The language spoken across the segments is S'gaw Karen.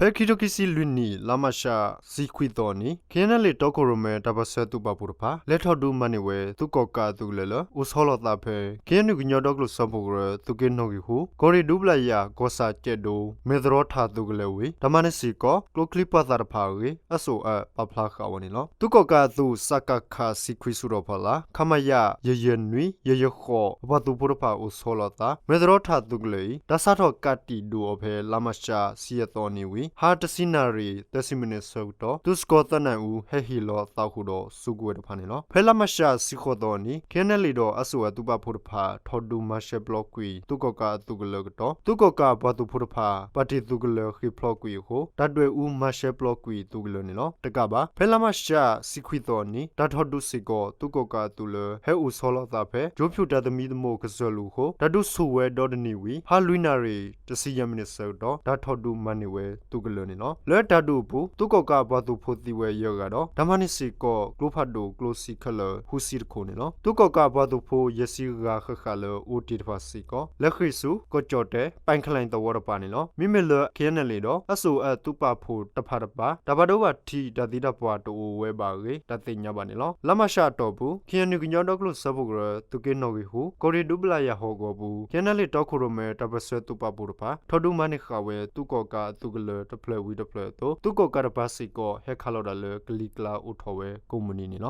ဖဲခံထိခံဆံလွံၢ်နံၣ် လါမးရှး တဆံခွံသီအနံၤ KNLA တီခိၣ်ရိၣ်မဲ တၢ်ပၢၢ်ဆၢသုးပာ်ဖှိၣ်တဖၣ် လဲၤထီၣ်ဒုးမၤန့ၢ်ဝဲ သုးကီၣ်ကးအသုးကလၢၤလၢ အိၣ်ဆီလီၤသးဖဲ KNU ကညီဒီကလုာ်စၢဖှိၣ်ကရၢ သုးက့နီၣ်ဂံၢ်ဟူ ကီၢ်ရ့ၣ်ဒူပျၢ်ယၤ ကီၢ်ဆၣ်ကဲးဒိ မဲၢ်သရီထၣ်သုးကလၢၤဝံၤ တၢ်မၤန့ၢ်စ့ၢ်ကီး ကျိချံပှာ်သၣ်တဖၣ်အဂ့ၢ် အစိၣ်အၢပာ်ဖျါဃာ်ဝဲန့ၣ်လီၤ. သုးကီၣ်ကးအသုး စကခ တဆံခွံ ဆူၣ်ထီၣ်ဖီလာ် ခမရ ယယဲၢ်နွံ ယယဲၢ်ဃိး အပှၤသုးဖိတဖၣ်အိၣ်ဆီလီၤသး မဲၢ်သရီထၣ်သုးကလၢၤအံၤ တၢ်စးထီၣ်ကးတံာ်ဒုးအီၤဖဲ လါမးရှး တဆံယဲၢ်သီအနံၤဝံၤ ဟါတဆံနၣ်ရံၣ် သၢဆံမံးနံးဆၢကတီၢ် သုးစကီၤသၢနၢ်အူ ဟဲဟ့ၣ်လီၤသးဃုာ်ဒီး စုကဝဲၤတဖၣ်န့ၣ်လီၤ. ဖဲလါမးရှး တဆံဃိးသီအနံၤ KNLA ဒီး အစိၣ်အၢသုးပာ်ဖှိၣ်တဖၣ် ထီၣ်ဒုးမၤရှဲပျီကွံာ် သုးကီၣ်ကးအသုးကလၢၤကတီၢ် သုးကီၣ်ကးအပှၤသုးဖိတဖၣ် ပာ်တ့ၢ်သုးကလၢၤဃ့ၢ်ဖျိးကွံာ်အဃိ တၢ်ဒွဲၣ်အူမၤရှဲပျီကွံာ်သုးကလၢၤန့ၣ်လီၤ. တကးဘၣ် ဖဲလါမးရှး တဆံခွံသီအနံၤ တၢ်ထီၣ်ဒုးစ့ၢ်ကီး သုးကီၣ်ကးအသုးလၢ ဟဲအိၣ်ဆီလီၤသးဖဲ ကၠိဖၠူၣ်တၢ်သမံသမိးကစၢၢ်လူၤအဃိ တၢ်ဒုးဆူၣ်ဝဲဒီတနံၤဝံၤ ဟါလွံၢ်နၣ်ရံၣ် တဆံယဲၢ်မံးနံးဆၢကတီၢ် တၢ်ထီၣ်ဒုးမၤန့ၢ်ဝဲသုးကလၢၤန့ၣ်လီၤ. လၢတၢ်ဒုးအပူၤ သုးကီၣ်ကးအပှၤသုးဖိသံဝဲယဲၢ်ဂၤဒီး တၢ်မၤန့ၢ်စ့ၢ်ကီး ကျိဖးဒိၣ်ကျိဆံခဲလၢာ် ဃုဆံတခိၣ်န့ၣ်လီၤ. သုးကီၣ်ကးအပှၤသုးဖိယဲၢ်ဆံဂၤဃၣ်ဃၣ်လၢအိၣ်တ့ၢ်တဖၣ်စ့ၢ်ကီး လဲၤဃ့ၢ်ဆူ ကီၢ်ကၠီၣ်တဲၣ် ပၣ်ခလၣ်သဝီတပၤန့ၣ်လီၤ. မ့မ့ၢ်လၢ KNLA ဒီး အစိၣ်အၢသုးပာ်ဖှိၣ်တဖၣ်တပၤ တၢ်ဘၣ်ဒိဘၣ်ထံးတၢ်သံတၢ်ပှၢ်တအိၣ်ဝဲဘၣ်အဂ့ၢ် တၢ်သ့ၣ်ညါဘၣ်န့ၣ်လီၤ. လါမးရှးအတီၢ်ပူၤ KNU ကညီဒီကလုာ်စၢဖှိၣ်ကရၢ သုးက့နီၣ်ဂံၢ်ဟူ ကီၢ်ရ့ၣ်ဒူပျၢ်ယၤဟီၣ်ကဝီၤပူၤ KNLA တီခိၣ်ရိၣ်မဲ တၢ်ပၢၢ်ဆၢသုးပာ်ဖှိၣ်တဖၣ် ထီၣ်ဒုးမၤန့ၢ်ဃာ်ဝဲ သုးကီၣ်ကးအသုးကလၢၤတဖျၢၣ်ဝံၤတဖျၢၣ်အသိး သုးကီၣ်ကးတပၤစ့ၢ်ကီး ဟဲခးလီၤတၢ်လၢကလံၤကျါအိၣ်ထီၣ်ဝဲကိးမုၢ်နံၤန့ၣ်လီ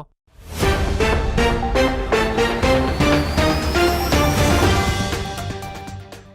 ၤ.